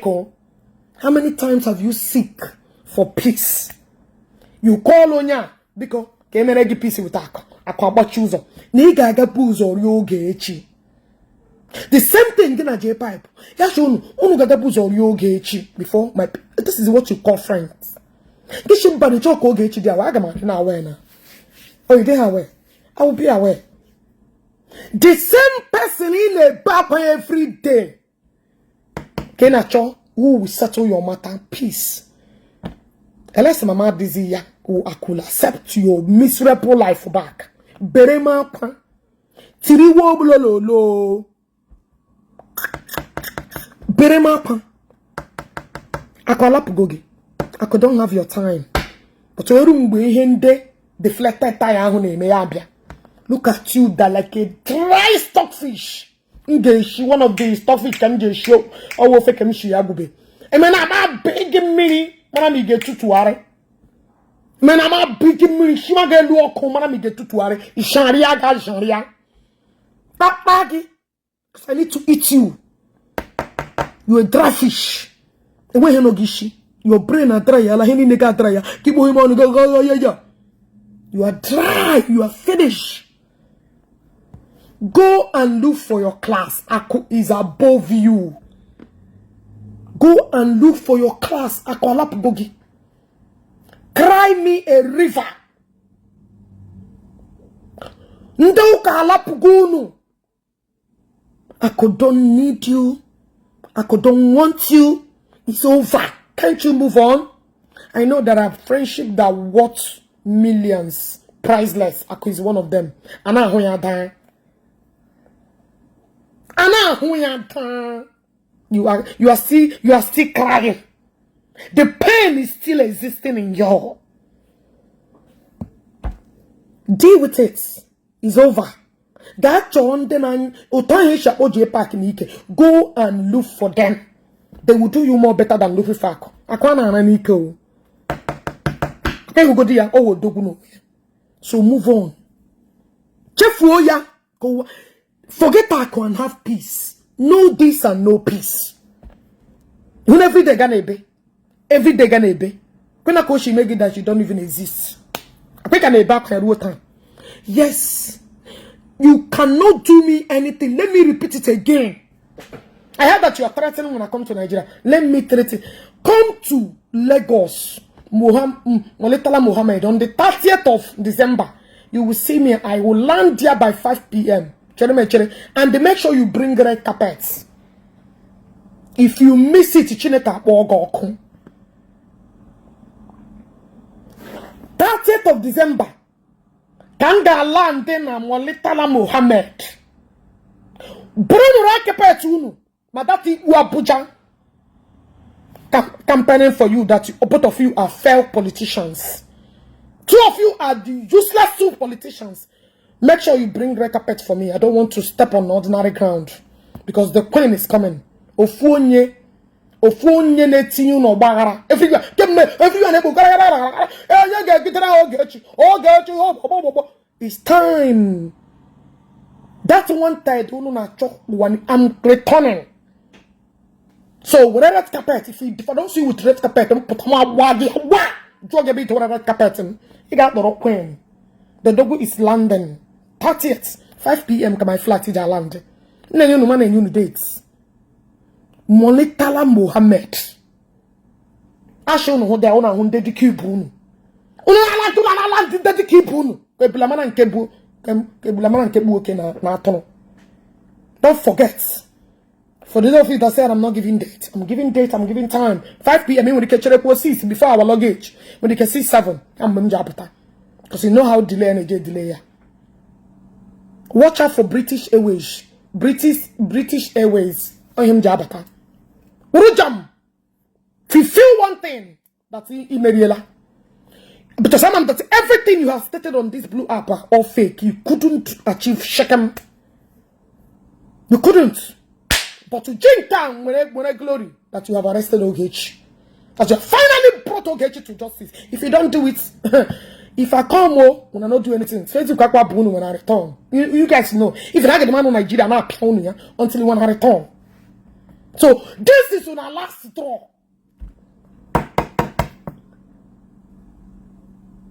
How many times have you seek for peace? You call Onya because came and peace with Akwa. Akwa chooser. Niga gabuzo Ogechi. The same thing in a J-Pipe. Yes, Ogechi before my. This is what you call friends. This should be the joke Ogechi. They are aware now. Oh, you are aware. I will be aware. The same person in a papa every day. Kenacho, who will settle your matter peace. Unless Mama Dizia who could accept your miserable life back. Berema pa. Tiriwo blololo. Berema pa. Akwalapugogi. I don't have your time. But deflected tire. Look at you that like a dry stockfish. Ngeshi, one of the stuff it can just show. Or will fake him she agube. And when I'm begging me, when I get to worry. Men I'm begging me, she might get low, come when I get to worry. Sharia, guys, Sharia. That baggy. Because I need to eat you. You a dry fish. And when you no gishi, your brain are dry. La hini nega dry. Keep him on go. You are dry. You are finished. Go and look for your class. Akwa is above you. Go and look for your class. Akwa lap gogi. Cry me a river. Ndauka lap gunu. Akwa don't need you. Akwa don't want you. It's over. Can't you move on? I know there are friendships that worth millions. Priceless. Akwa is one of them. Ana hoya die. Ana hoya. You are still crying. The pain is still existing in you. Deal with it. It's over. That go and look for them. They will do you more better than Luffy Fako. So move on. Go. Forget Akwa and have peace. No this and no peace. You know every day gonna be. Every day gonna be. When I she make it that you don't even exist. I think I'm back for time. Yes. You cannot do me anything. Let me repeat it again. I heard that you are threatening when I come to Nigeria. Let me threaten. Come to Lagos, Moletala Mohammed, on the 30th of December. You will see me. I will land there by 5 p.m. And make sure you bring red carpets. If you miss it, 30th of December. Kanga land in Moletala Mohammed. Bring red carpets, Madati Uabuja. Campaigning for you that both of you are failed politicians. Two of you are the useless two politicians. Make sure you bring red carpet for me. I don't want to step on ordinary ground. Because the queen is coming. Ofunye netinu no bagara. Everyone. It's time. That's one tide. I'm returning. So with red carpet, if I don't see you with red carpet, don't put drug a bit to red carpet. You got the rock queen. The dog is landing. 30th, 5 p.m. Come my flat in land. No man and you dates. Moletala Mohammed. I show no there on a hundred kibun. Una the kibun. Kebulaman and kebu na. Don't forget. For those of you that said I'm not giving date, I'm giving date, I'm giving time. 5 p.m. when they catch 6 before our luggage. When they can see 7, I'm Mjabata. Because you know how delay and delay. Watch out for British Airways. British Airways. I am Jabata. Urujam. If you feel one thing, that's Imeriela. Because I'm that everything you have stated on this blue app are all fake. You couldn't achieve Shechem. You couldn't. But to drink down when I glory that you have arrested Ogechi. That you have finally brought Ogechi to justice. If you don't do it, if I come when I don't do anything, when I return. You guys know. If I get the man in Nigeria, I'm not playing until when I return. So this is our last straw.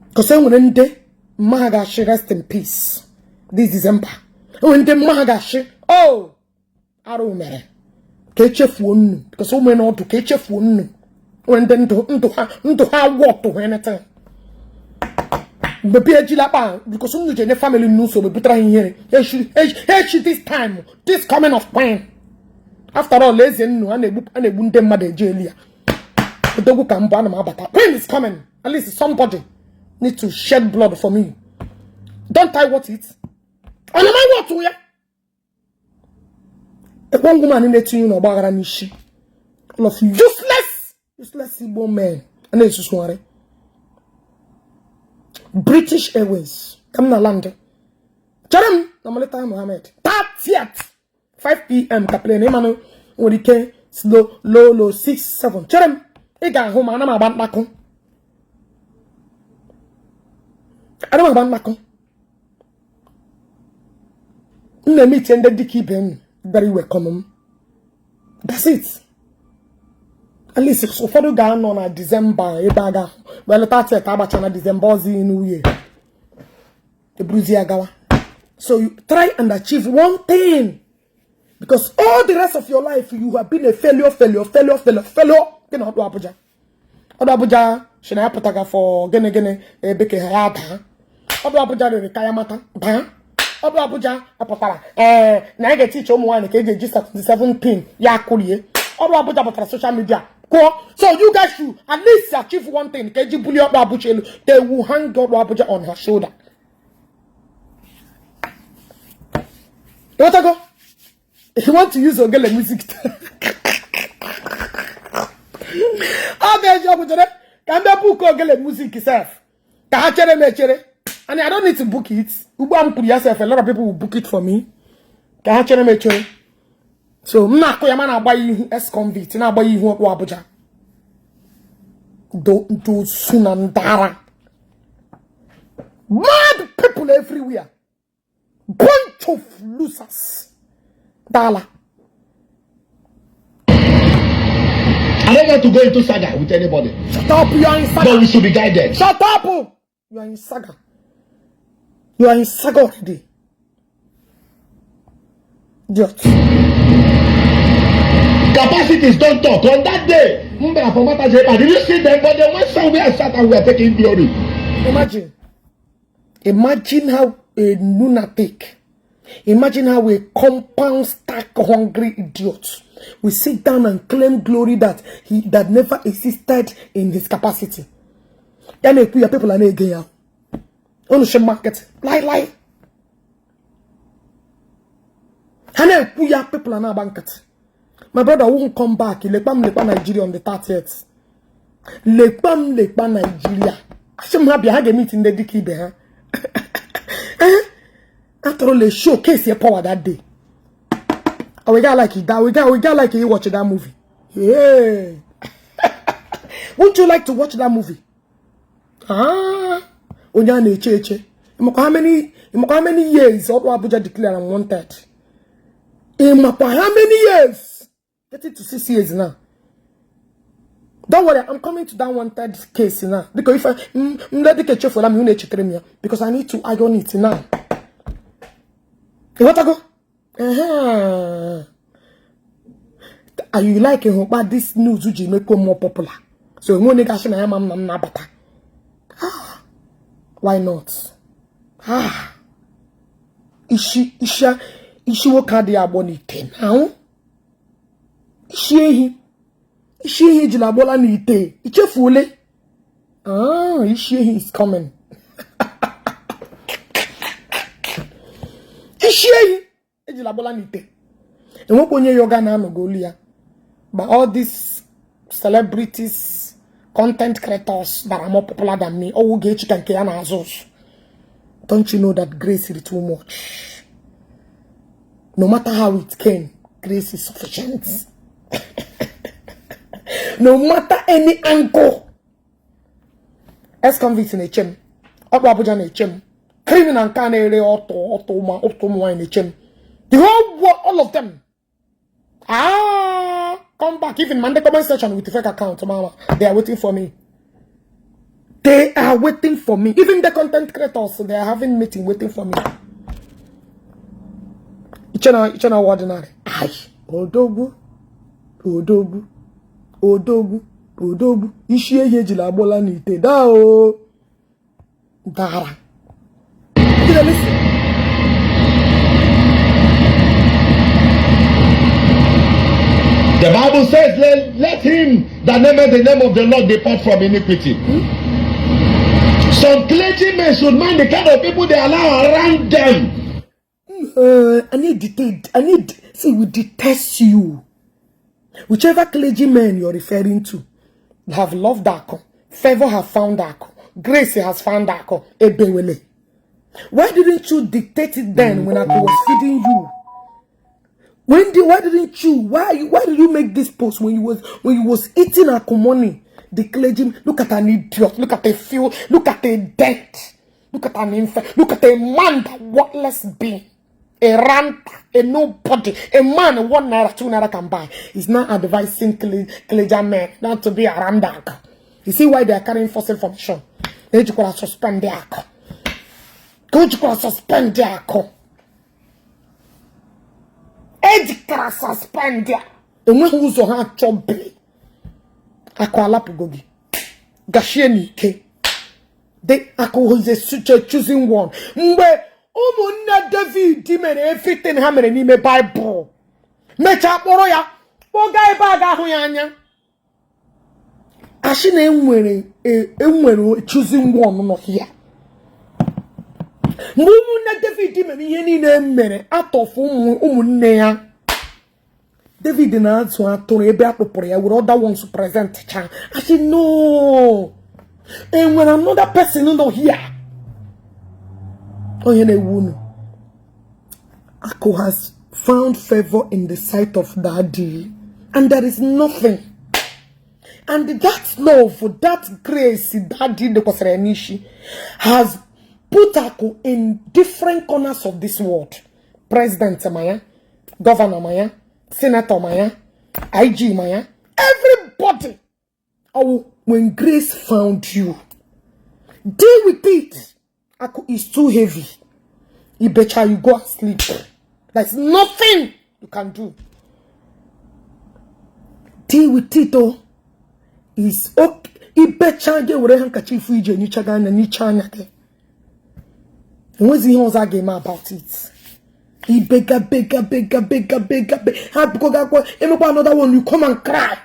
Because when they Mahagashi rest in peace. This December. When they Mahagashi, oh, I don't matter. Ketchefun, because so many not to Ketchefun. When then to have walk to anything. The PG because soon the family knows so we better here. She this time, this coming of pain. After all, lazy and a wound them mother jailia. The dog can ban my but pain is coming. At least somebody needs to shed blood for me. Don't I want it? And am I what to ya? A one woman in the tune of Bagaranishi. All of you useless Igbo men. And it's just worry. British Airways. Come na land. Jerem, Namaleta Mohammed. 30th, 5 p.m. Kaplane, Emano, Urike, slow, low, 6, 7. Cherem, Ega home, and I'm about Nako. I don't about Nako. The meeting that they keep him very welcome. That's it. At least so far the guy on December, Ebaga. Well, that's it. Abachana December New Year. The Bruisia Gawa. So you try and achieve one thing. Because all the rest of your life you have been a failure. Then Abuja. Abuja, Shana Pataga for Gene Beke Hayata. Abuja the Kayamata. Abuja Apatara. Na I get teach one KJ just 17 ya Kulie. Abuja Patra social media. So you guys should at least achieve one thing. KJ bully up Abuja. They will hang Abuja on her shoulder. What I go? If you want to use Ogele music. Okay, Abuja. Can they book Ogele music itself? And I don't need to book it. Ubu put yourself. A lot of people will book it for me. So, Mako Yamana buy you ex-convict. And I buy you Abuja. Do Sunandara. Mad people everywhere. Bunch of losers. Dala.
I don't want to go into saga with anybody.
Shut up, you are in saga.
But we should be guided.
Shut up! You are in saga. You are in saga already. Idiot.
Capacities don't talk. On that day, did you see them? But they went somewhere and sat and we are taking glory.
Imagine how a lunatic. Imagine how a compound stack hungry idiot will sit down and claim glory that never existed in his capacity. And people are again. On the market. Lie. And people are now banket. My brother won't come back. Lekpa Nigeria on the 30th. Lekpa Nigeria. I should have a meeting the Dicky there. After all, they showcase your power that day. And we got like it. We got like you watch that movie. Yeah. Would you like to watch that movie? Onyane Cheche. How many years Abuja declared unwanted? How many years? 30 to 6 years now. Don't worry, I'm coming to that wanted case now. Because if I because I need to iron it now. What I go? Are you like about this news which make more popular? So no negation I am nabata. Why not? Isha wakadi abonite now. Ishi jilabola nite. Iche fule. Ishi is coming. And what when yoga na golia? But all these celebrities, content creators that are more popular than me, Ogechi Okeke Njaka. Don't you know that grace is too much? No matter how it came, grace is sufficient. No matter any angle. Ex-convict in a chem. Abuja in a chem. Criminal can ere auto in a chem. The whole world, all of them. Come back. Even man, the comment section with the fake account, mama. They are waiting for me. They are waiting for me. Even the content creators, they are having meeting waiting for me. It's not ordinary. Odogu. Ishi jila bola nite dao. Dara. Listen.
The Bible says, let him that nameth the name of the Lord depart from iniquity. Some clergymen should mind the kind of people they allow around them.
We detest you. Whichever clergyman you're referring to, have loved Akwa, favor have found Akwa, grace has found Akwa, Ebewele. Why didn't you dictate it then when I was feeding you? Why didn't you? Why did you make this post when you was eating Akumoni? The clergy, look at an idiot, look at a fool, look at a dead, look at an infant, look at a man that worthless being, a ranter, a nobody, a man 1 naira, 2 naira can buy. He's not advising clergy men not to be a randak. You see why they are carrying false information? They just gonna suspend their account. Go to suspend their account. Ejikara suspend their. And when who's on her job? Akwa lapugogi. Gashieni ke. They is a suture choosing one. Mbe umunna David dimene everything hamere ni me Bible. Mecha poro ya. Oga eba aga hu ya anya. Ashina enwere choosing one no here. Umunna David dimene ihe ni na mere atofu umunne ya. David na answer atoro ebe akpoporo ya with other ones to present chan. I said no. And when another person not here, oh yeah, Akko has found favor in the sight of Daddy, and there is nothing. And that love, that grace, Daddy the Kosrenishi has put Akko in different corners of this world. President Maya, Governor Maya, Senator Maya, IG Maya, everybody. Oh, when grace found you, deal with it. Akko is too heavy. You better you go and sleep. There's nothing you can do. Deal with it, oh. Is okay. You better get whatever handkerchief you do. You chagan and you chanya. And what's the whole game about it? He bigger. Have another one. You come and cry.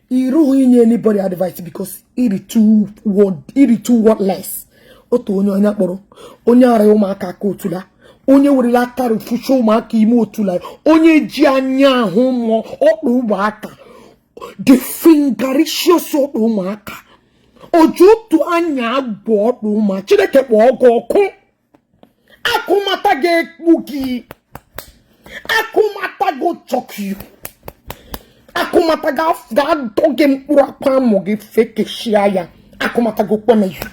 He don't anybody advice because it is too worthless. Oto onye anya kporo onye ara ụmụaka aka otula onye werela aka refucha ụmụaka ime otula onye ji anya ahụ mmụọ ọkpụ ụmụaka the fingericious ọkpụ ụmụaka oju otu anya agwọ ọkpụ ụmụaka Chineke kpọ ọgụ ọkụ akụmata ga-ekpu gị akụmata go chọk you akumata ga doge mkpụrụ akwa amụ gị fekeshia ya akumata go kpeme you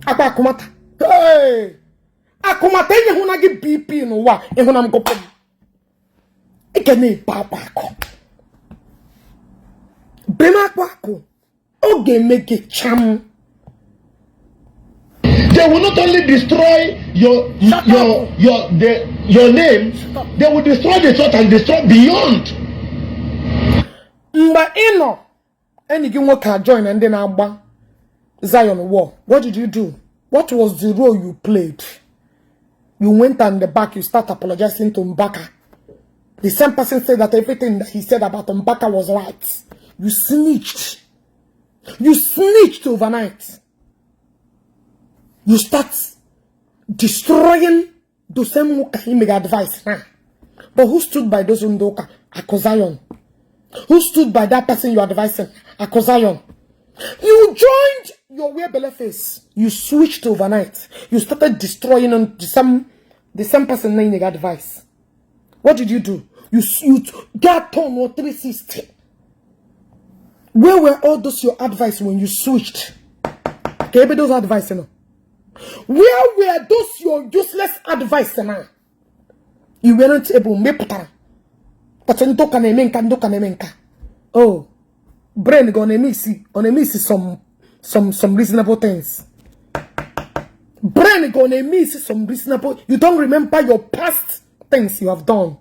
akwa akumata hey akumata enye hụ na gị BP n'ụwa ịhụ na mgọpọ ike na-ebe akwa akụ bema akwa akụ oge eme gị cham.
They will not only destroy your name, they will destroy the church and destroy beyond.
Mba ino any gi nwoke join and then agba Zion war. What did you do? What was the role you played? You went on the back, you start apologizing to Mbaka. The same person said that everything that he said about Mbaka was right. You snitched. You snitched overnight. You start destroying the same Muka he made advice. Huh? But who stood by those Undoka? Zion. Who stood by that person you advising? Zion. You joined your weird face. You switched overnight. You started destroying on the same person named the advice. What did you do? You got on 360. Where were all those your advice when you switched? Can you be those advice now? Where were those your useless advice now? You weren't able to oh, brain gonna miss some reasonable things. Brain gonna miss some reasonable. You don't remember your past things you have done.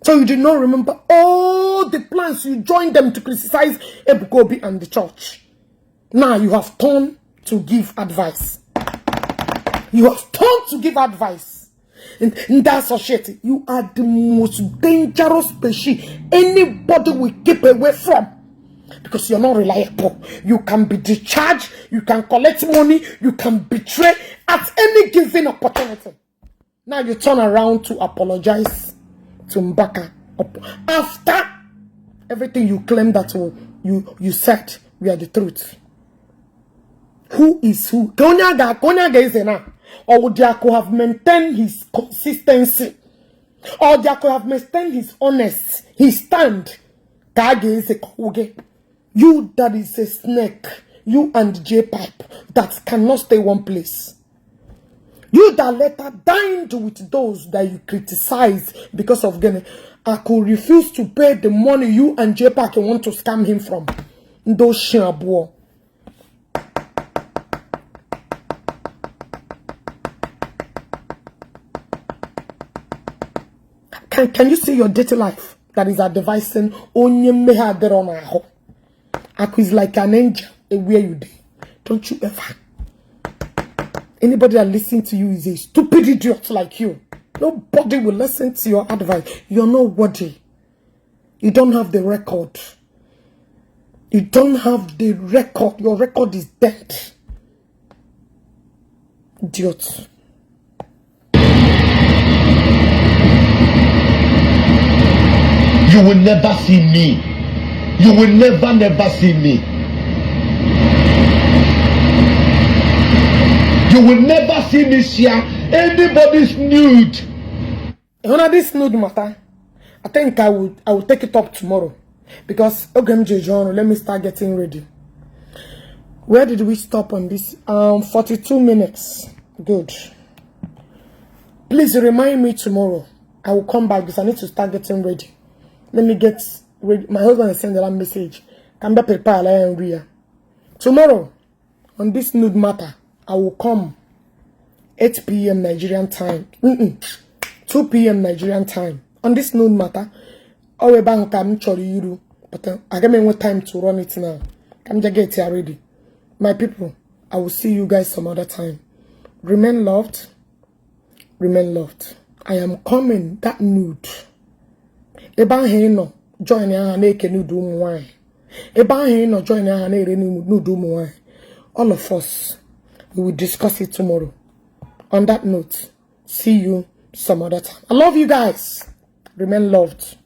So you did not remember all the plans you joined them to criticize Ebukobi and the church. Now you have turned to give advice. You have turned to give advice. In that society, you are the most dangerous species anybody will keep away from. Because you're not reliable. You can be discharged, you can collect money, you can betray at any given opportunity. Now you turn around to apologize to Mbaka. After everything you claim that you said we are the truth. Who is who? Konyaga is enough. Or would Yako have maintained his consistency Or they could have maintained his honest, his stand. You that is a snake, you and J-Pipe that cannot stay one place. You that later dined with those that you criticize because of getting. I could refuse to pay the money you and J-Pipe want to scam him from. Those shambo. Can you see your dirty life that is advising onye meha derona ho? Akwa is like an angel where you dey. Don't you ever. Anybody that listens to you is a stupid idiot like you. Nobody will listen to your advice. You're nobody. You don't have the record. You don't have the record. Your record is dead. Idiot.
You will never see me. You will never see me. You will never see me share anybody's nude.
On this nude matter, I think I will take it up tomorrow. Because Ogechi John, let me start getting ready. Where did we stop on this? 42 minutes. Good. Please remind me tomorrow. I will come back because I need to start getting ready. Let me get ready. My husband is sending a message. Can be prepared. Tomorrow, on this nude matter, I will come 8 p.m. Nigerian time. 2 p.m. Nigerian time. On this nude matter, but I got more time to run it now. Come just get here ready. My people, I will see you guys some other time. Remain loved. Remain loved. I am coming that nude. Eba he no join ya na eke nude umu wine. Eba he no join ya na ere nude umu wine. All of us, we will discuss it tomorrow. On that note, see you some other time. I love you guys. Remain loved.